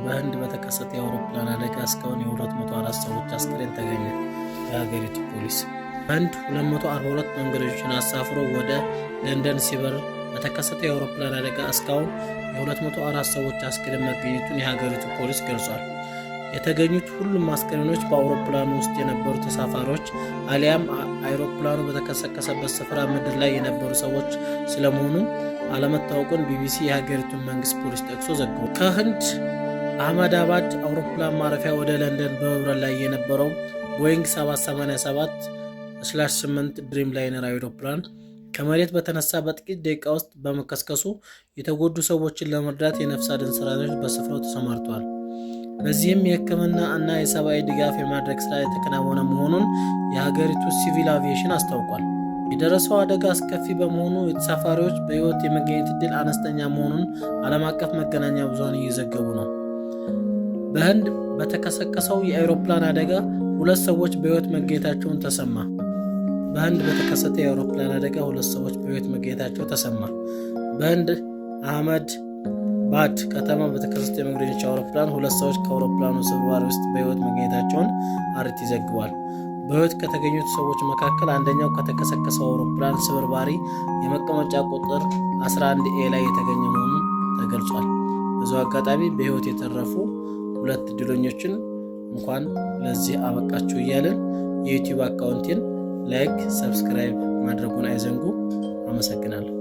በህንድ በተከሰተ የአውሮፕላን አደጋ እስካሁን የ204 ሰዎች አስክሬን ተገኘ። የሀገሪቱ ፖሊስ በህንድ 242 መንገደኞችን አሳፍሮ ወደ ለንደን ሲበር በተከሰተ የአውሮፕላን አደጋ እስካሁን የ204 ሰዎች አስክሬን መገኘቱን የሀገሪቱ ፖሊስ ገልጿል። የተገኙት ሁሉም አስክሬኖች በአውሮፕላኑ ውስጥ የነበሩ ተሳፋሪዎች አሊያም አይሮፕላኑ በተከሰከሰበት ስፍራ ምድር ላይ የነበሩ ሰዎች ስለመሆኑ አለመታወቁን ቢቢሲ የሀገሪቱን መንግስት ፖሊስ ጠቅሶ ዘግቧል። ከህንድ አህመዳባድ አውሮፕላን ማረፊያ ወደ ለንደን በመብረር ላይ የነበረው ቦይንግ 787/8 ድሪም ላይነር አውሮፕላን ከመሬት በተነሳ በጥቂት ደቂቃ ውስጥ በመከስከሱ የተጎዱ ሰዎችን ለመርዳት የነፍስ አድን ሰራተኞች በስፍራው ተሰማርተዋል። በዚህም የሕክምና እና የሰብአዊ ድጋፍ የማድረግ ስራ የተከናወነ መሆኑን የሀገሪቱ ሲቪል አቪዬሽን አስታውቋል። የደረሰው አደጋ አስከፊ በመሆኑ የተሳፋሪዎች በሕይወት የመገኘት ዕድል አነስተኛ መሆኑን ዓለም አቀፍ መገናኛ ብዙኃን እየዘገቡ ነው። በህንድ በተከሰከሰው የአውሮፕላን አደጋ ሁለት ሰዎች በሕይወት መገኘታቸውን ተሰማ። በህንድ በተከሰተ የአውሮፕላን አደጋ ሁለት ሰዎች በሕይወት መገኘታቸው ተሰማ። በህንድ አህመድ ባድ ከተማ በተከሰተ የመንገደኞች አውሮፕላን ሁለት ሰዎች ከአውሮፕላኑ ስብርባሪ ውስጥ በሕይወት መገኘታቸውን አርቲ ዘግቧል። በሕይወት ከተገኙት ሰዎች መካከል አንደኛው ከተከሰከሰው አውሮፕላን ስብርባሪ የመቀመጫ ቁጥር 11 ኤ ላይ የተገኘ መሆኑን ተገልጿል። በዚሁ አጋጣሚ በሕይወት የተረፉ ሁለት እድለኞችን እንኳን ለዚህ አበቃችሁ እያልን የዩቲዩብ አካውንቴን like፣ subscribe ማድረጉን አይዘንጉ። አመሰግናለሁ።